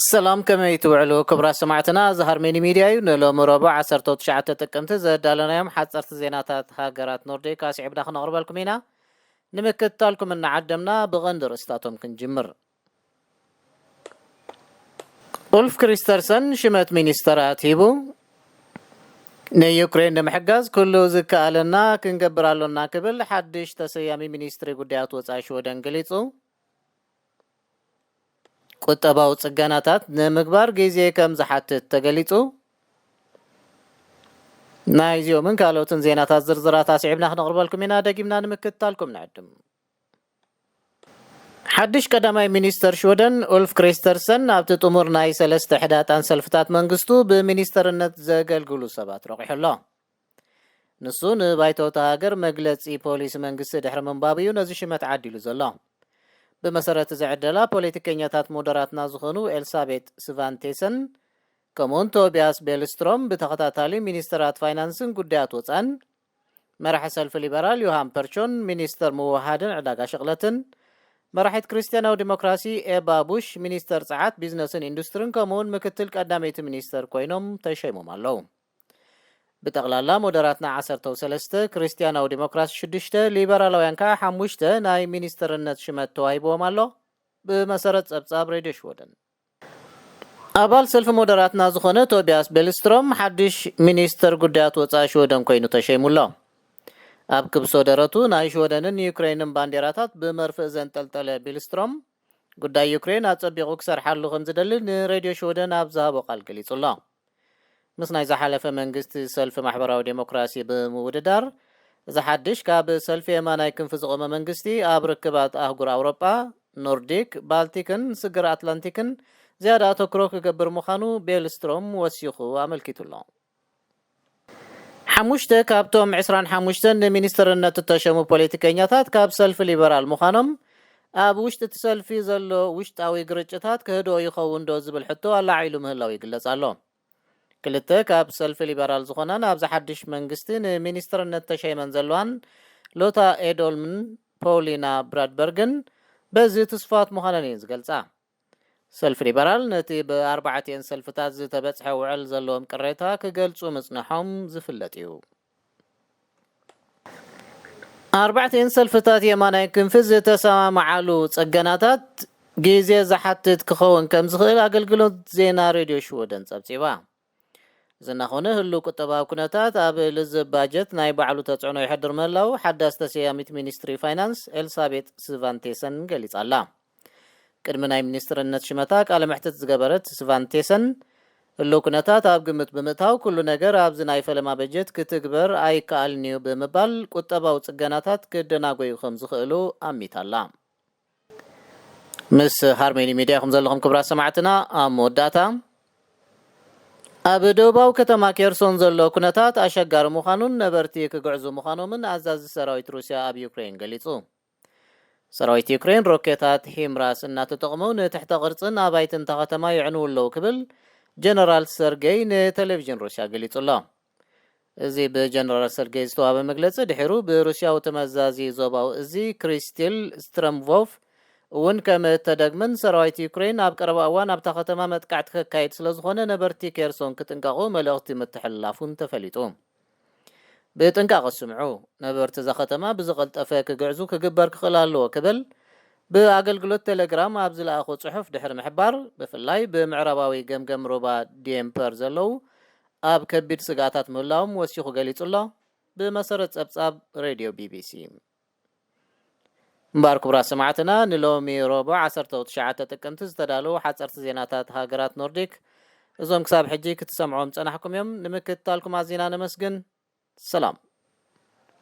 ሰላም፣ ከመይ ትውዕሉ ክቡራት ሰማዕትና? እዚ ሃርሜኒ ሚድያ እዩ። ንሎሚ ረቡዕ ዓሰርተ ትሽዓተ ጥቅምቲ ዘዳለናዮም ሓፀርቲ ዜናታት ሃገራት ኖርዲክ ኣስዒብና ክነቕርበልኩም ኢና። ንምክትታልኩም እናዓደምና ብቐንዲ ርእስታቶም ክንጅምር። ኡልፍ ክሪስተርሰን ሽመት ሚኒስተራት ሂቡ። ንዩክሬን ንምሕጋዝ ኩሉ ዝከኣለና ክንገብር ኣሎና ክብል ሓድሽ ተሰያሚ ሚኒስትሪ ጉዳያት ወፃኢ ሽወደን ገሊጹ። ቁጠባዊ ጽገናታት ንምግባር ግዜ ከም ዝሓትት ተገሊጹ። ናይዚኦምን ካልኦትን ዜናታት ዝርዝራት ኣስዒብና ክነቕርበልኩም ኢና። ደጊምና ንምክትታልኩም ንዕድም። ሓድሽ ቀዳማይ ሚኒስተር ሽወደን ኡልፍ ክሪስተርሰን ኣብቲ ጥሙር ናይ ሰለስተ ሕዳጣን ሰልፍታት መንግስቱ ብሚኒስተርነት ዘገልግሉ ሰባት ረቑሑ ኣሎ። ንሱ ንባይቶ እታ ሃገር መግለጺ ፖሊሲ መንግስቲ ድሕሪ ምንባቡ እዩ ነዚ ሽመት ዓዲሉ ዘሎ። ብመሰረት እዚ ዕደላ፣ ፖለቲከኛታት ሞደራትና ዝኾኑ ኤልሳቤጥ ስቫንቴሰን ከምኡውን ቶቢያስ ቤልስትሮም ብተኸታታሊ ሚኒስተራት ፋይናንስን ጉዳያት ወፃን፣ መራሒ ሰልፊ ሊበራል ዮሃን ፐርቾን ሚኒስተር ምውሃድን ዕዳጋ ሽቕለትን፣ መራሒት ክርስትያናዊ ዲሞክራሲ ኤባ ቡሽ ሚኒስተር ጸዓት፣ ቢዝነስን ኢንዱስትሪን ከምኡውን ምክትል ቀዳመይቲ ሚኒስተር ኮይኖም ተሸይሞም ኣለዉ። ብጠቕላላ ሞደራትና ዓሰርተ ሰለስተ፣ ክርስትያናዊ ዲሞክራሲ ሽዱሽተ፣ ሊበራላውያን ከኣ ሓሙሽተ ናይ ሚኒስተርነት ሽመት ተዋሂብዎም ኣሎ። ብመሰረት ጸብጻብ ሬድዮ ሽወደን፣ ኣባል ሰልፊ ሞደራትና ዝኾነ ቶቢያስ ቤልስትሮም ሓድሽ ሚኒስተር ጉዳያት ወጻኢ ሽወደን ኮይኑ ተሸይሙ ኣሎ። ኣብ ክብሶ ደረቱ ናይ ሽወደንን ዩክሬንን ባንዴራታት ብመርፍእ ዘንጠልጠለ ቢልስትሮም፣ ጉዳይ ዩክሬን ኣጸቢቑ ክሰርሓሉ ከም ዝደሊ ንሬድዮ ሽወደን ኣብ ዝሃቦ ቃል ገሊጹ ኣሎ። ምስ ናይ ዝሓለፈ መንግስቲ ሰልፊ ማሕበራዊ ዴሞክራሲ ብምውድዳር፣ እዚ ሓድሽ ካብ ሰልፊ የማናይ ክንፊ ዝቖመ መንግስቲ ኣብ ርክባት ኣህጉር ኣውሮጳ፣ ኖርዲክ፣ ባልቲክን ስግር ኣትላንቲክን ዝያዳ ኣተኩሮ ክገብር ምዃኑ ቤልስትሮም ወሲኹ ኣመልኪቱ ኣሎ። ሓሙሽተ ካብቶም ዕስራን ሓሙሽተን ንሚኒስትርነት እተሸሙ ፖለቲከኛታት ካብ ሰልፊ ሊበራል ምዃኖም፣ ኣብ ውሽጢ እቲ ሰልፊ ዘሎ ውሽጣዊ ግርጭታት ክህድኦ ይኸውን ዶ ዝብል ሕቶ ኣላዒሉ ምህላው ይግለጽ ኣሎ። ክልተ ካብ ሰልፊ ሊበራል ዝኾና ናብዚ ሓድሽ መንግስቲ ንሚኒስትርነት ተሸይመን ዘለዋን ሎታ ኤዶልምን ፖውሊና ብራድበርግን በዚ ትስፋት ምዃነን እየን ዝገልጻ። ሰልፊ ሊበራል ነቲ ብኣርባዕቲኤን ሰልፍታት ዝተበጽሐ ውዕል ዘለዎም ቅሬታ ክገልጹ ምጽንሖም ዝፍለጥ እዩ። ኣርባዕቲኤን ሰልፍታት የማናይ ክንፊ ዝተሰማምዓሉ ጽገናታት ግዜ ዝሓትት ክኸውን ከም ዝኽእል ኣገልግሎት ዜና ሬድዮ ሽወደን ጸብጺባ። እዚ እናኾነ፣ ህሉው ቁጠባዊ ኩነታት ኣብ ልዝብ ባጀት ናይ ባዕሉ ተጽዕኖ ይሕድር ምህላው ሓዳስ ተሰያሚት ሚኒስትሪ ፋይናንስ ኤልሳቤጥ ስቫንቴሰን ገሊጻ ኣላ። ቅድሚ ናይ ሚኒስትርነት ሽመታ ቃለ መሕትት ዝገበረት ስቫንቴሰን፣ ህሉው ኩነታት ኣብ ግምት ብምእታው፣ ኩሉ ነገር ኣብዚ ናይ ፈለማ በጀት ክትግበር ኣይከኣልን እዩ ብምባል፣ ቁጠባዊ ጽገናታት ክደናጎዩ ከም ዝኽእሉ ኣሚታ ኣላ። ምስ ሃርሜኒ ሚድያ ኢኹም ዘለኹም ክቡራት ሰማዕትና። ኣብ መወዳእታ፣ ኣብ ደቡባዊ ከተማ ኬርሶን ዘሎ ኩነታት ኣሸጋሪ ምዃኑን ነበርቲ ክግዕዙ ምዃኖምን ኣዛዚ ሰራዊት ሩስያ ኣብ ዩክሬን ገሊጹ። ሰራዊት ዩክሬን ሮኬታት ሂምራስ እናተጠቕሙ ንትሕተ ቅርጽን ኣባይትን እታ ከተማ የዕንዉ ኣለዉ ክብል ጀነራል ሰርጌይ ንቴሌቪዥን ሩስያ ገሊጹ ኣሎ። እዚ ብጀነራል ሰርጌይ ዝተዋህበ መግለጺ ድሒሩ ብሩስያዊ ተመዛዚ ዞባዊ እዚ ክሪስቲል ስትረምቮቭ እውን ከም እተደግመን ሰራዊት ዩክሬን ኣብ ቀረባ እዋን ኣብታ ከተማ መጥቃዕቲ ከካይድ ስለ ዝኾነ ነበርቲ ኬርሶን ክጥንቀቑ መልእኽቲ ምትሕልላፉን ተፈሊጡ። ብጥንቃቐ ስምዑ፣ ነበርቲ እዛ ከተማ ብዝቐልጠፈ ክግዕዙ ክግበር ክኽእል ኣለዎ ክብል ብኣገልግሎት ቴሌግራም ኣብ ዝለኣኾ ጽሑፍ ድሕሪ ምሕባር፣ ብፍላይ ብምዕራባዊ ገምገም ሩባ ዲየምፐር ዘለዉ ኣብ ከቢድ ስግኣታት ምህላዎም ወሲኹ ገሊጹ ኣሎ። ብመሰረት ጸብጻብ ሬድዮ ቢቢሲ። እምበኣር ክቡራት ሰማዕትና፣ ንሎሚ ረቡዕ ዓሰርተ ትሽዓተ ጥቅምቲ ዝተዳለዉ ሓጸርቲ ዜናታት ሃገራት ኖርዲክ እዞም ክሳብ ሕጂ ክትሰምዕዎም ጸናሕኩም እዮም። ንምክትታልኩም ኣዚና ነመስግን። ሰላም።